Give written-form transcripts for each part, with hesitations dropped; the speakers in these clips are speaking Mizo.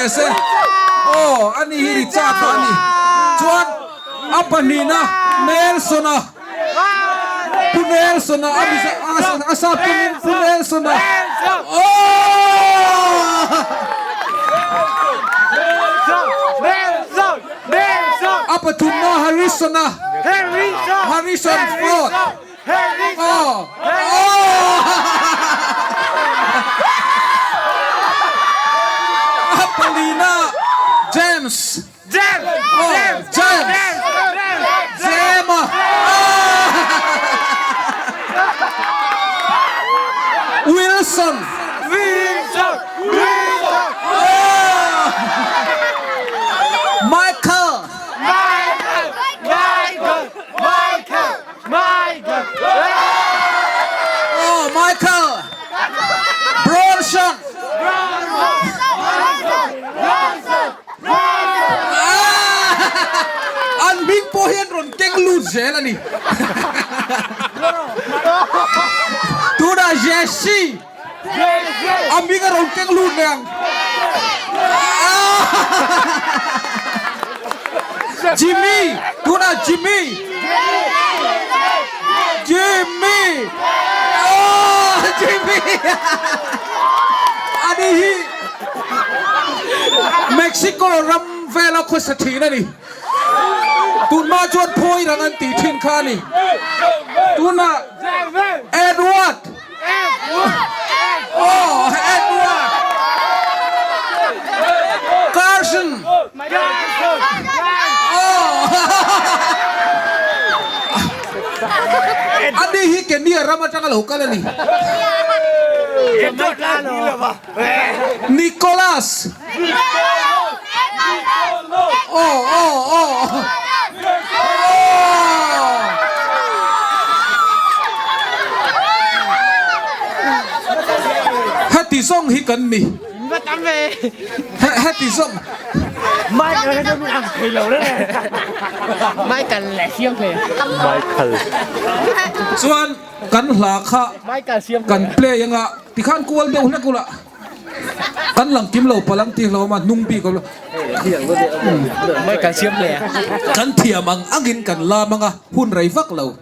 teh se. Aw, ani hi Richard-a a ni. Chuan a pahnihna Nelson-a, Pu Nelson-a, a Mizo, a sap tawngin Pu Nelson-a. Aw! A pathumna Harrison-a, Harrison Ford. Aw! A palina James. Aw, James. Jema. Wilson. Michael. Aw Michael Bronson An hming pawh hian rawn keng lut zel a ni. Tunah Jesse a hming a rawn keng lut leh ang. Jimmy tunah Jimmy Jimmy oh Jimmy ani hi Mexico ram vela khawsa thin a ni tunhma chuan phawi rang an tih thin kha a ni tunah Edward Oh, Edward Carson. Oh. Ani hi Kenya ram atanga lo kal a ni. Nicholas. Oh, oh, oh. Oh. Heti zawng hi kan ni. Heti zawng. Chuan kan hla kha kan play anga tikhan kual deuh hlek ula. Kan lang kim lo palang tih hlawm a hnung bik awm lo. Kan thiam ang angin kan lam anga hun rei vak lo.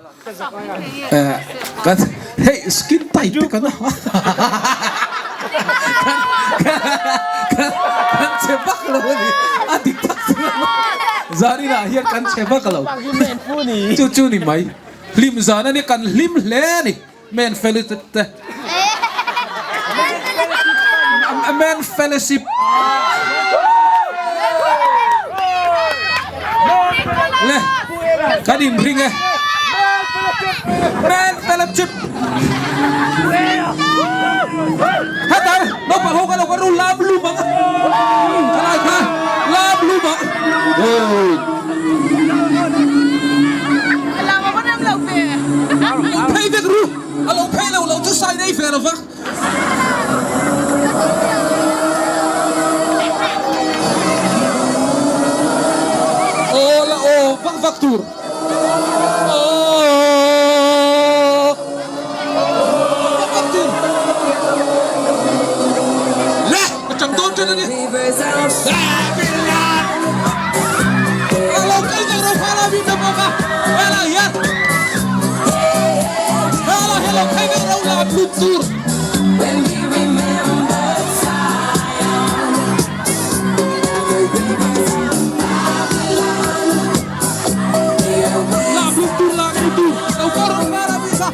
Kan hei skin tight te kan kan che vak lo a ni a dik tak chuan Zarina hian kan che vak lo. Chu chu ni mai hlim zan a ni kan hlim hle a ni. Men fellowship te Men fellowship le kan inring e Men fellowship hetar naupang ho kan lo kan ru lam lum ang thalai kha lam lum ang. Lo phei vek ru, a lo phei lo lo chu sai nei ve lo va. Aw la aw vak vak tur. Aw vak vak tur. Le, ka chang dawn ṭan a ni. A lo kal vek ro phala mi ta bawk a, helai hian helai hian lo phei vek ro lam lut tur. Lam lut tur lam lut tur lo kal ro phala mi kha.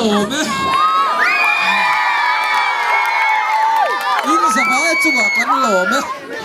lawm e. In zavai chungah kan lawm e.